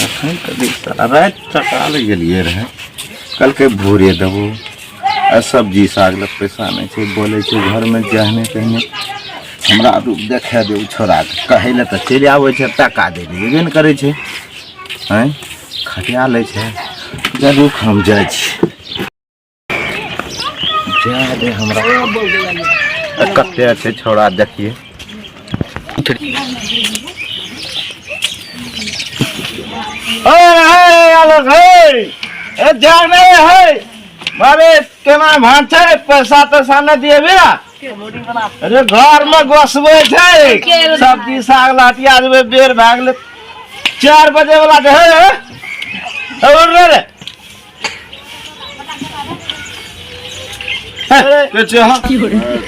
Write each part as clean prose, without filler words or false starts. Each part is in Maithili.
एखन तऽ देख साला राति टका लए गेलियै रहए, कहलकै भोरे देबो। आ सब्जी साग लए पैसा नहि छै। बोलै छै घरमे जहने तहने हमरा रूप देखा दे। ओ छोड़ाके कहै लए तऽ चलि आबै छै, टाका दै लए जेबे ने करै छै। आँय, खटिया लै छै। जरूर हम जाइ छी, जा दे हमरा। कते छै छौड़ा, देखिए। केना भान छै? पैसा तैसा नहि दिएबे? अरे, घर में गोसबै छै, सब्जी साग लहटिया देबै। बेर भए गेलै, 4 बजे वाला छै। हे, उठ रे। के छै अहाँ?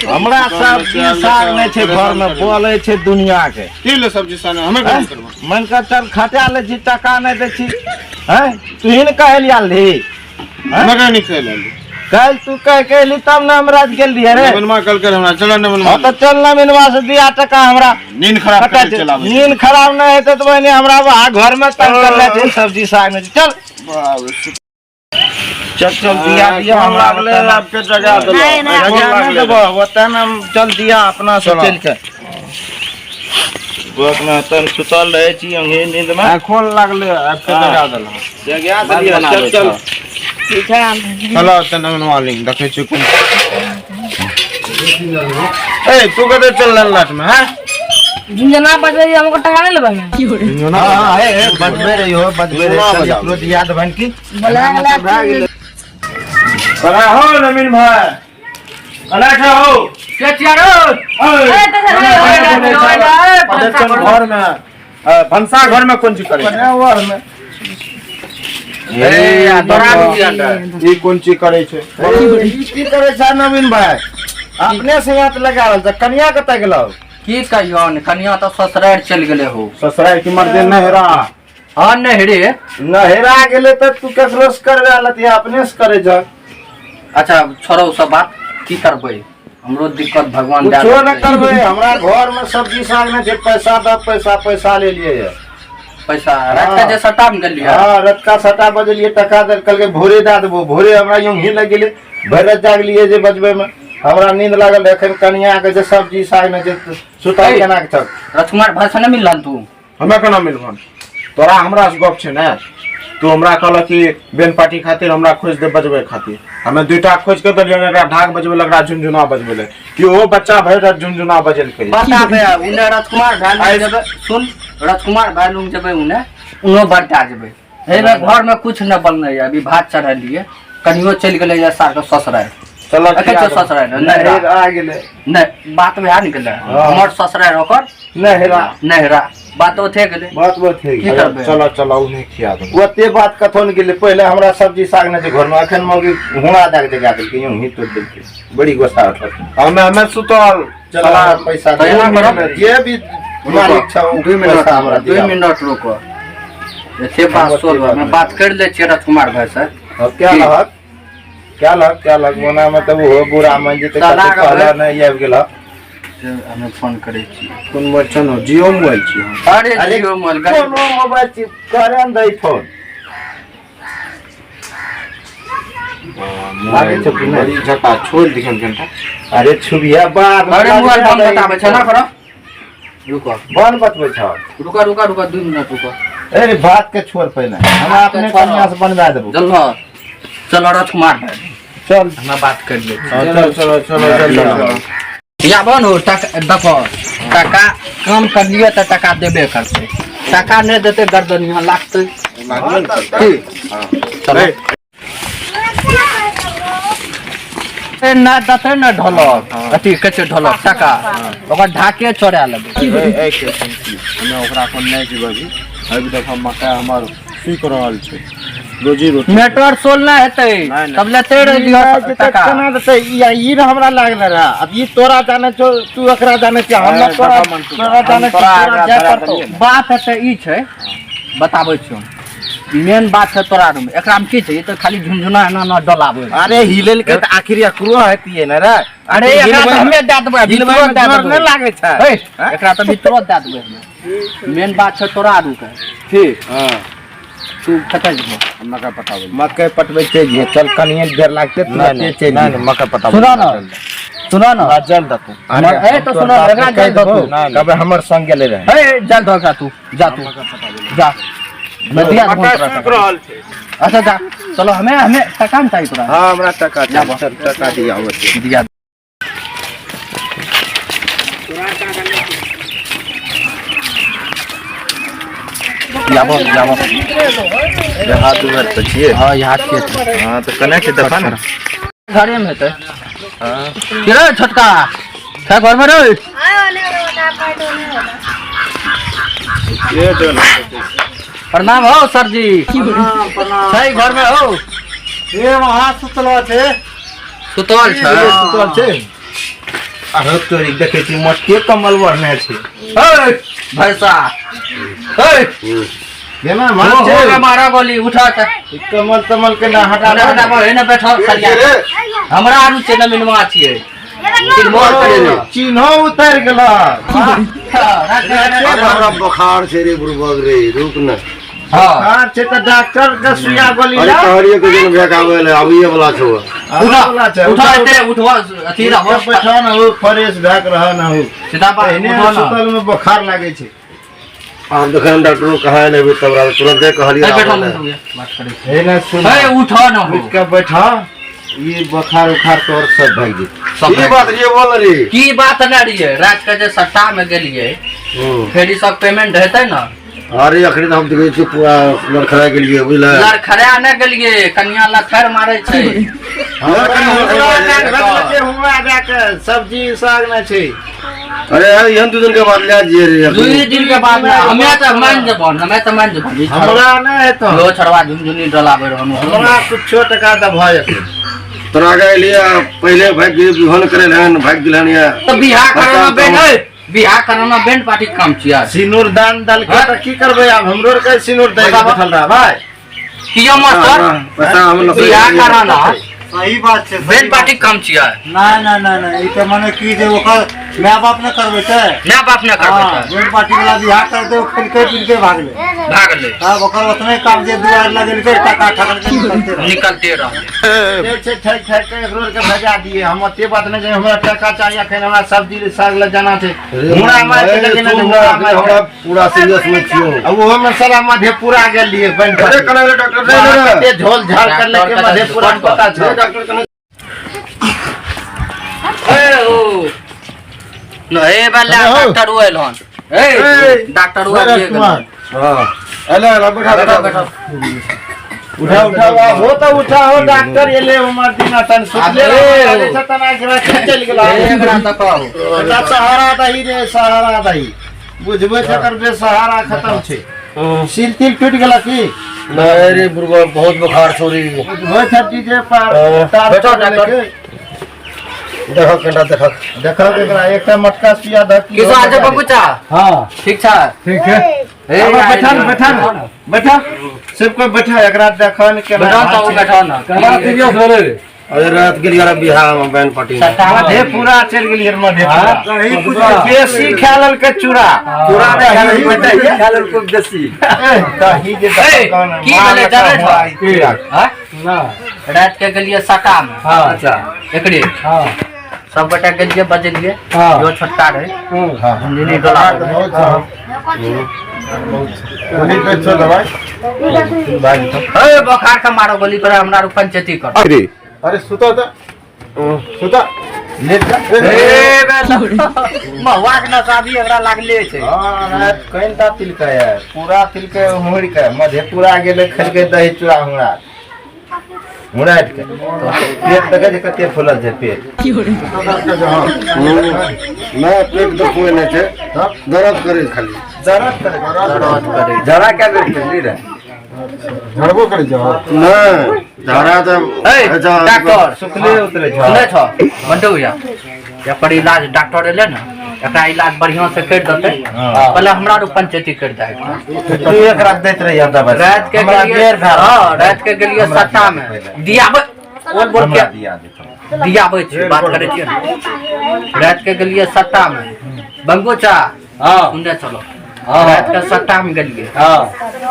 हमरा सब्जी साग नहि छै घरमे, बोलै छै दुनिया के। की ले सब्जी साग हमे केना करबो? मन कर चल खटा लै छी, टका नहि दै छी। हैं, तू ही ने कहै लए आयल रही। हमे कहीं नहीं खेल। काल्हि तू कह के एली तब ने हम राति गेल रहियै रे। नमनमा कल कर हमरा चल नमनमा। हाँ तऽ चल ना, मिनवा से दिया टका हमरा। नींद खराब कर चलाबै। नींद खराब नहि हेतै तऽ बहिनी हमरा घर में तंग करले छै, सब्जी साग नहि छै। चल चल चल, दिया दिया हमरा। लागले आपके जगह देलो। जगह नहि देबो ओतऽ ने। चल दिया अपना से। चलो। चलि के गोक में तन सुतल रहै छी अंगे नींद में। खोल लागले आपके जगह देलो। जगह देलियै, चल चल। चलो तऽ नमनमा लिंग देखै छी कोन। ए, तू कतऽ चल लाट में हैं? झुंझुना बजबै रहियै, हमको टका नहि लेबै हमे। हाँ हाँ, हे हे, बजबे रही हो, बजबे रही। झुंझुना चल, बजाओ। एकरो दिया देबनि की। बोला गेला। कना हो नवीन भाई, कना के हो? के छिया रो? घर में भनसा घर में कोन चीज करे? में ए, तोरा भी अंडर। ई कोन चीज करे छै? ई की करे छै नवीन भाई? अपने से हाथ लगा रहल छै। कनिया कतऽ गेलौ? की कहियो ने, कनिया तऽ ससुरारि चलि गेलै हो। ससुराल की मर्दे नहरा। हाँ, नहीं रे। नहेरा गेलै तऽ तू केकरो से करवा लतिह, अपने से करे छ। अच्छा छोड़ो सब बात, की करबै? हमरो दिक्कत भगवान दए कुछो न देलकै। करबै। हमरा घर में सब्जी साग नहि छै, पैसा दऽ, पैसा पैसा ले लिए ये। पैसा रात के जे सट्टा में गेलियै? हाँ, रतका सटा बजलियै, टका दे कहलकै भोरे दए देबो। भोरे हमरा यूं ही लागि गेलै, भरि राति जागलियै जे बजबै में हमरा नींद लागल रहै। एखन कनिया के जे सब्जी साग नहि छै, सुतल ei। केना के छौ? राजकुमार भाई से नहीं मिलल तू? हमे केना मिलबन? तोरा हमरा से गप छै ने। तू हमरा कहलक कि बेन पार्टी खातिर हमरा खोज दे बजबै खातिर। हमे दुईटा खोज के देलियै, एकरा ढाक बजबै ले, एकरा झुनझुना बजबै ले। कि ओ बच्चा भरि राति झुनझुना बजेलकै। बता बे, उने राजकुमार भाई लग जेबै। सुन, राजकुमार भाई लग जेबै, उने उनो बटा जेबै। हे बे, घर में कुछ न बनलै अभी, भात चढ़ेलियै। कनियो चलि गेलै या सार के ससुरारि। चल। एखन छै ससुरारि नहिरा। आ गेलै। नहि, बात वएह ने गेलै। हाँ। हमर ससुरारि, ओकर नहिरा। नहिरा, बात ओथे गेलै। बात बात है। की करबै? चलो चलो, उने खिया देबो। ओते बात कथो ने गेलै। पहिले हमरा सब्जी साग नहि छै घरमे, एखन मौगी हुना दए के जगा देलकै, यूं ही तोड़ि देलकै। बड़ी गुस्सा उठल। हमे हमे सुतल। चल, हमरा पैसा तऽ एना करब। जे भी मालिक छौ, 2 मिनट। पैसा हमरा दू दिया। मिनट रुको, एते बात सोल हमे बात कर लै छियै राजकुमार भाई से। अब क्या लहक, क्या लहक, क्या लहक? ओना में तऽ ओहो बुरा मान जेतै। साला कहतै, कहला नहि आबि गेल। हमे फोन करै छी। कोन मोबाइल छौ ने? जियो मोबाइल छी हम। अरे, अरे, जियो मोबाइल। कोनो मोबाइल छी, करे ने दै फोन। लागै छौ कि नहि? बड़ी झका छोड़ दिखन कनिटा। अरे, छुबिया बाद में। अरे, मोबाइल बंद बताबै छै ना, करो, रुको। बन बतबै छौ। रुको रुको रुको, 2 मिनट रुको। अरे, बात के छोड़, पहिले हम अपने छोड़। कन्या से बनवा देबो। चलो चलो राजकुमार भाई। चल। हमे बात कर लै छी। हाँ, चलो चलो चलो चलो चलो। या बन हो टका, देखो, टका काम कर लियो तऽ टका देबे करतै। टका नहि देतै, गर्दन यहाँ लागतै। की चलो। ए, ना देतै ने ढोलक, अथी कहै छै ढोलक, टका ओकर ढाके चोरा लेबै। ए, के सुन, हमे ओकरा कोन नहि जेबै अभी। अभी देखो, मकई हमर सूखि रहल छै, रोजी रोटी। नेटवर्क सोल नहि हेतै। नहि, नहि। तब लेते रहि दियौ टका। केना देतै? ई ई ने हमरा लागल रहे। अब ई तोरा जाने छौ, तू एकरा जाने छी, हम ए, तोरा देखो मंटू, तोरा जाने हम छी, तोरा तोरा आगाँ जाय धरा पड़तौ। देलियै ने। बात हेतै ई छै, बताबै छियौ, मेन बात छै तोरा रूम। एकरा में की छै? ई तऽ खाली झुनझुना एना एना डोलाबै छै। अरे, हिलेल के तऽ आखिर एकरो हेतियै ने रे। अरे, एकरा तऽ हमे दए देबै अभी, हिलबै तुरंत में दए जोर देबै। नहि लागै छै। हे, एकरा तऽ अभी तुरंत दए देबै हमे। मेन बात छै तोरा आरू के। ठीक? हाँ। तू कतऽ जेबहो? मकई पटाबै, मकई पटबै छै जे चल कनिए देर लागतै, तुरंते चलि नहीं जेबै। मकई पटाबै। सुनो ना, सुनो ना। जल दे तू। ए तो सुनो, एकरा कहि जल दो देबौ, तू। कहबै हमर संग गेलै रहै। ए जल दो एकरा, तू जा, तू जा, मैं दिया देबो मकई तोरा सूख टका। रहल छै। अच्छा जा, चलो। हमें हमें टका ने चाहिए तोरा। हाँ, हमरा टका चाही, चल टका दिया होतै। दिया। जाबो जाबो। हाथ उधर तऽ छियै। हाँ, यहाँ के। हाँ, तऽ कने छै देखा ने। घरे में हेतै। के रे छोटका छै घर में रे? प्रणाम हो सर जी, छै घर में हो? ए वहाँ सुतल छै। सुतल छै। सुतल छै। अरे तोरी, देखै छी मोटके कमल बढ़ने छै। ए भैसा ए। केना हो मार हो छै? रे, मारा गोली उठा त। ई कमल तमल के ना हटा। हटा हटा, एने बैठो सरिया। हमरा आरू छै न, मिनवा छियै चिन्हबो करे ने। चिन्हो उतरि गेल। हमरा बुखार छै रे बुड़बक रे, रुक न। हाँ। बुखार छै तऽ डॉक्टर के सुइया गोली अरे ला। कहलिए के दिन भए आबै ले, आबैए वाला छौ। उठा। वाला छै। उठा एते, उठवा अथी रहो। बैठा न हो, फ्रेश भए के रह न हो। सीधा बात। पहिने उठो न। सुतल में बुखार लागै छै। आब जखन डॉक्टरो कहाँ एबै तब तुरंते कहलिए ए, बैठो। आबै ले। बैठो, बात करै छी। हे ने सुन। ए उठो न हो। उठि के बैठा, ई बुखार उखार तोहर सब भागि जेतै। सब की बात रे, बोल रे। की बात न रहियै, रात के जे सट्टा में गेलियै, फेर ई सब पेमेंट हेतै ने? अरे अखनी तऽ हम देखै छियै पूरा लड़खड़ा गेलियै, बुझले? लड़खड़ा न गेलियै, कनिया लथर मारै छै। हुआ जाके सब्जी साग नहि छै। अरे एहन 2 दिन के बाद ले जिए रे अखनी। 2 दिन के बाद ना, हमे तऽ मान जेबो, हमे तऽ मान जेबो। ई हमरा नहि हेतौ। लो छड़वा झुनझुनी डलाबै रहनु। हमरा कुछो टका दऽ भऽ जेतै। तोरा के एलियै पहिले भागि गेल, विवाह करे हन भागि गेल या। तऽ बियाह कराना बैंड है, बियाह कराना बैंड पार्टी के काम छियै। सिनूर दान देलकै तऽ की करबै आब? हमरो आरके सिनूर दै के बताबऽ। बैठल रह भाइ। कियो मास्टर? पैसा हम न। बियाह कराना सही बात छै। बैंड पार्टी के काम छियै। नहीं नहीं नहीं नहीं, ई तऽ मने की जे ओकर माय बाप ने करबै छै। माय बाप ने करबै। हाँ। तऽ बैंड पार्टी वाला बियाह कर दे, खेलकै पीलकै, भागले। भागलै। तब ओकर ओतने काम जे दुआर लगेलकै, टका ठकलकै, निकलते रहलै। निकलते रहलै। जे छै ठकि ठकि के एकरो आरके भेजा दिए। हम ओते बात नहि छै, हमरा टका चाही अखन, हमरा सब्जी साग लए जाना छै। मुड़ा मारि के लेकिन नहि, मुड़ा मारि हमरा के। पूरा सीरियस में छियो। आ ओहो में साला मधेपुरा गेल रहियै बैंक। अरे कना रे डॉक्टर नहीं रे। कते झोल झाल कर लेके डॉक्टर मधेपुरा कते पता छै। डॉक्टर कने। ए ओ न ए बल्ला डॉक्टर ओएल हन, ए डॉक्टर ओएल गेल। हां, अले अले, बैठा बैठा बैठा। उठा उठा हो तऽ उठा हो, डॉक्टर एले हमर दिना तन सुतले अरे। रहै तना एकरा के चलि गेला। एकरा तऽ कहू। एकरा सहारा दही रे, सहारा दही। बुझबै छै एकर बेसहारा खत्म छै। सिल तिल टूटि गेला की? नहीं रे बुड़बक, बहुत बुखार छौ रे। बुझबै छै डीजे पर तार। बैठो डॉक्टर। देखो कनिटा, देखो। देखो एकरा एकटा मटका सुइया दऽ की। की हाल छै बबूचा? हाँ। ठीक छै? ठीक है। ए बैठा न, बैठा न, बैठा, सब कोई बैठा, एकरा देखो न केना। बैठो तऽ ओ बैठो न। केना सीरियस भेलै रे? अरे रात गेलियै रे बियाह में बैंड पार्टी में। मधेपुरा चलि गेलियै मधेपुरा। दही पूरा। बेसी खा लेलकै चूड़ा। चूड़ा दही नहि खाय, बताइए। खा लेलकै बेसी। ए, दही जे ए, की भेलै जानै छौ? की? हाँ? ना। रात के गेलियै सटा में। हाँ, अच्छा। एकरे हाँ। सब गोटा गेलियै, बजेलियै। हाँ। जो छोटका रहै हाँ। झुनझुनी डोलाबै रहै। दवाई। ए बोखार के मारो गोली तोरा, हमरा आरू पंचायती कर। अरे अरे, सुता तऽ सुता, लेट जा। ए बेटा, महुआ के नशा भी एकरा लागले छै। हाँ, रात कनिटा तिलकै है, पूरा तिलकै हुड़ के मधेपुरा गेलै, खेलकै दही चूड़ा हुड़ा हुड़ाटि के पेट देखै छै कते फूलल छै पेट। नहि, पेट दुखबै नहि छै, दर्द करै खाली। दर्द करै। दर्द करै। जरा क्या बेर खेलली रहे? झड़बो करै छै। नहि, झाड़ा तऽ ए अच्छा। डॉक्टर। सुखले उतरे छै। सुनै छौ मंटू भैया, एकर इलाज डॉक्टर एलै ने, एकरा इलाज बढ़िआँ से करि देतै। पहिले हमरा आरू पंचायती करि दे एकरा। तू एकरा दैत रहियै दवाई। रात के हमरा गेलियै बेर भए हाँ, रात के गेलियै सट्टा में दियाबै बोल बोल हमरा के दिया देतौ। दियाबै छी, बात करै छियै ने। रात के गेलियै सट्टा में बंगोचा। हाँ। सुनने चलो। रात के सट्टा में गेलिए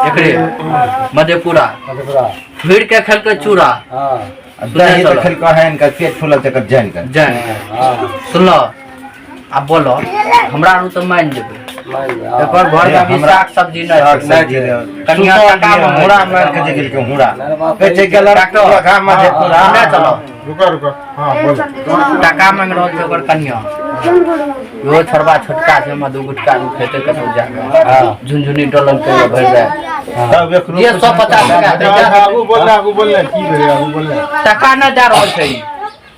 एकरे मधेपुरा फिर के खेलके चूड़ा दही तऽ खेलको है इनका पेट फूलल तकर जान कर जान सुनलो आब बोलो हमरा आरू तऽ मानि जेबै एकर घर में अभी साग सब्जी नहि साग छै। सब्जी कनिया टका मंगै हुड़ा छै। मार के जे गेलकै हुड़ा कहै छै गेल डॉक्टर घाम मधेपुरा नहि चलो रुको रुको हाँ बोलो टका मांगि रहल छै ओकर कनिया इहो छोड़बा छोटका छै मधु गुटका उ खेतै कतौ जाके झुनझुनी डोलन के भरि जाय तब एकरो ये 150 टका दे जा। आगू बोल आगू बोल की भेलै आगू बोल टका नहि दए रहल छै ई।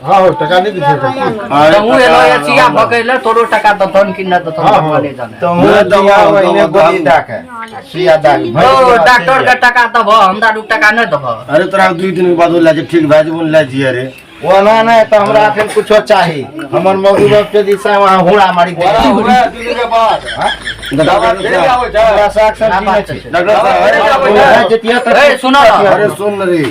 हाँ हो टका नहीं दिखे तहूँ एलो ये सिया भगैले तोरो टका दतन कि नहि दतन भगवान नहि जाने तो हुड़ा दिया ओहिने गोली दऽ के सुइया दऽ के ओ डॉक्टर के टका देबह हमरा दू टका नहि देबह अरे तोरा 2 दिन के बाद ओ लए जे ठीक भए जेबो लए जिए रे ओना नहि तऽ हमरा एखन कुछो चाही हमर मौगी बाप के दिशा वहाँ हुड़ा मारी के हमरा साग सब्जी नहि छै डॉक्टर साहब भए जतियै तऽ ए सुनो न अरे सुन रे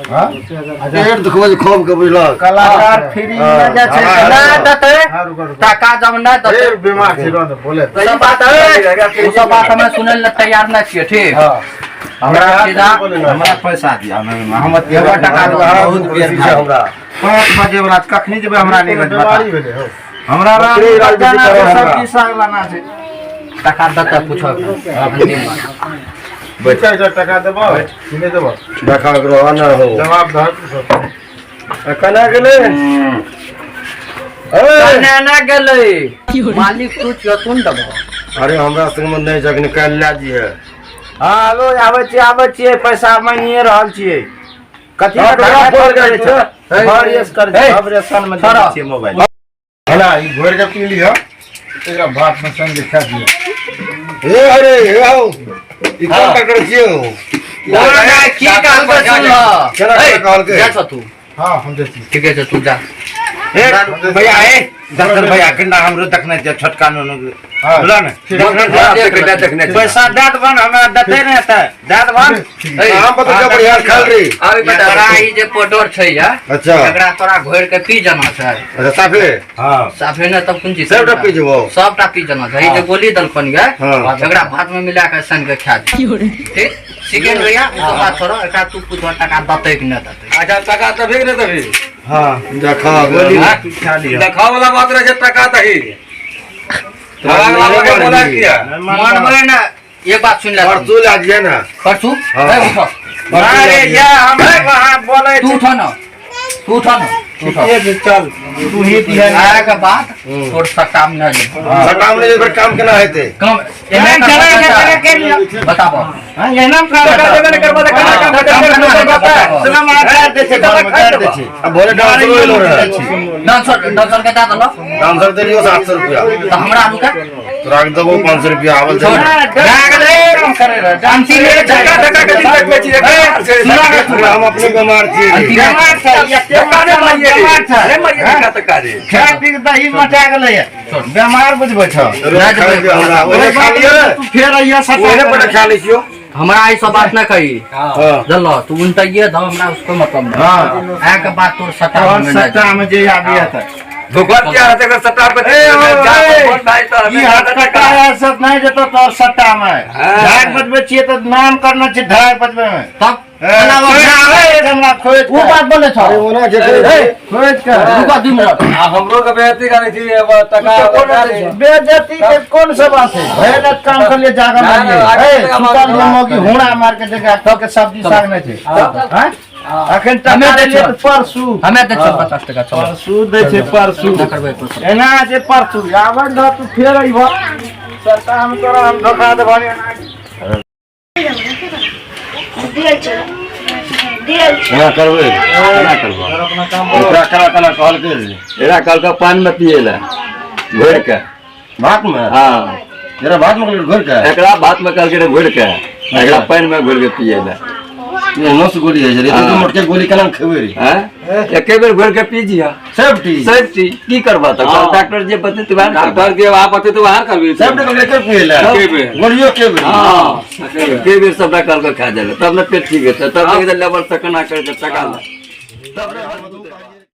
हाँ? पेट दुखबै छै खूब के बुझलक कलाकार फ्री नहि जाइ छै नहि देतै हाँ रुको रुको टका जब नहि देतै फिर बीमार छी रहो बोले सब बात ओ सब बात हमे सुनै लए तैयार नहि छियै ठीक हमरा सीधा हमरा पैसा दिया हम एगो टका दो। बहुत बेर छै हमरा 5 बजे वाला कखनी जेबै हमरा नहि बता बीमारी भेलै हो हमरा बकरी इलाज जाना बेसी छै करब हमरा। सब्जी साग लाना छै टका देतै पूछो बच्चा के टका देबो कि नहीं देबो देखा करो ना हो जवाब दह सब कना गेलै ए कने ना गेलै मालिक तू छियो तू ने देबह अरे हमरा संग में नहि जखन काल्हि लए जिए हाँ हेलो आबै छियै आबै छियै पैसा मांगिए रहल छियै कथी हाँ, के टका टका फोन करै करै छै छै। घर यस कर हे, सब रेशन में दै छोड़ो। छियै मोबाइल हला ई घोर के पी लियो एकरा भात में संग खा दियो हे अरे हे आओ ई कोन डॉक्टर छियै हो की कहलकै सुन ल केना ए, कहलकै? जा छौ तू हां हम जाइ छी ठीके छै तू जा हे भैया हे डॉक्टर भैया कन्ना हमरो देखने छै छोटका नुनू हाँ। बुझल ने ठीक। पैसा दए देबन हमरा देतै नहि तऽ दए देबन हम बता बढ़िया खाल रे तोरा ई जे पाउडर छै या अच्छा एकरा तोरा घोरि के पी जाना छै अच्छा साफे हाँ साफे ने तब कोन चीज सबटा पी जेबो सबटा पी जाना छै ई जे गोली देलखन ये हाँ। एकरा भात में मिला के सान के खा दे ठीक सिकेन भैया ओ सब बात छोड़ो एकरा तू पूछो टका देतै कि नहि देतै अच्छा टका तभी ने तभी हाँ देखा गोली हाँ? खा लिअ देखा वाला बात रहे छै टका तही बोला किया मन में ने एक बात सुन ले परसू लए जिए ना परसू हाँ। ए, उठो अरे या हम वहाँ बोलै तू उठो ना तू उठो ना तू उठो छियै चल तू ही दिहे आय के बाद तोर सट्टा में नहि जेबो काम नहि फिर काम केना हेतै कम एना चला, बताबो हाँ एना में टका देबे ने करबो तऽ केना काम हेतै? काम केना हेतै? बताबो। सुना मार दे छै घर में कर दे छै आ भोरे डांसर एलो रहे डांसर डांसर के दए देलक डांसर देलियो 700 रुपया तऽ हमरा रुका तोरा के देबो 500 रुपया आवल छै सुना हम अपने बीमार छियै बेमार छै टका ने मारिए रे। बेमार छै ने मारिए टका टका रे। खाय पी के दही मचा गेलै बेमार बुझबै छ हमरा ओहे खा लियो तू फेर अइया ओहे पर खा लै छियो हमरा ई सब बात न कही हां जानलो तू उनटाइए धो हमरा उसको मतलब नहीं हां आय के बाद तोर सट्टा तोहर में नहि सट्टा में जे आबी है भगवान क्या रहते अगर सट्टा पे ए, भाई तो ई हाथ कटा है सब नहीं जेतो तोहर सट्टा में हाँ। ढाई बजबै छियै तऽ नाम करना छै ढाई बजबै में तब हमरा खोज वो बात बोले छो अरे ओना जे करै छै खोज कर रुका 2 मिनट आ हमरो के बेइज्जती करै छी अब टका बेइज्जती के कोन सब बात है भरि रात काम कर लिए जागल ना, ना, रहियै। आगे ए, टका सुतल मांगो। रहियै मौगी हुड़ा मार के जगह तो के सब्जी साग नहीं छै हैं? अखन टका हमे दै देलियै छियौ। तऽ परसू हमे दै छियौ 50 टका चलो परसू दै छै परसू ना करबै परसू। एना छै परसू आबै दह तू फेर अइबह सट्टा हम तोरा हम धोखा देबह केना करबै केना करबै एकरा केना केना कहलकै रे? एकरा कहलकै पानि में पिए ला घोरि के भात में हाँ एकरा भात में घोरि के एकरा भात में कहलकै रे घोरि के एकरा पानि में घोरि के पिए ला एहनो से गोली होइ छै रे हाँ। एते मोटके गोली केना खेबै रे हैं एके बेर घोरि के पी जिया सेफ्टी सेफ्टी की करबा तऽ डॉक्टर जे बतेतै वएह डॉक्टर जे वहाँ बतेतै वएह करबी सेफ्टी के के पिए ला एके बेर। गोलियो के बेर हाँ एके बेर सबटा कहलकै खा जाए तब ने पेट ठीक हेतै तब लेवल से केना करके टका ला तब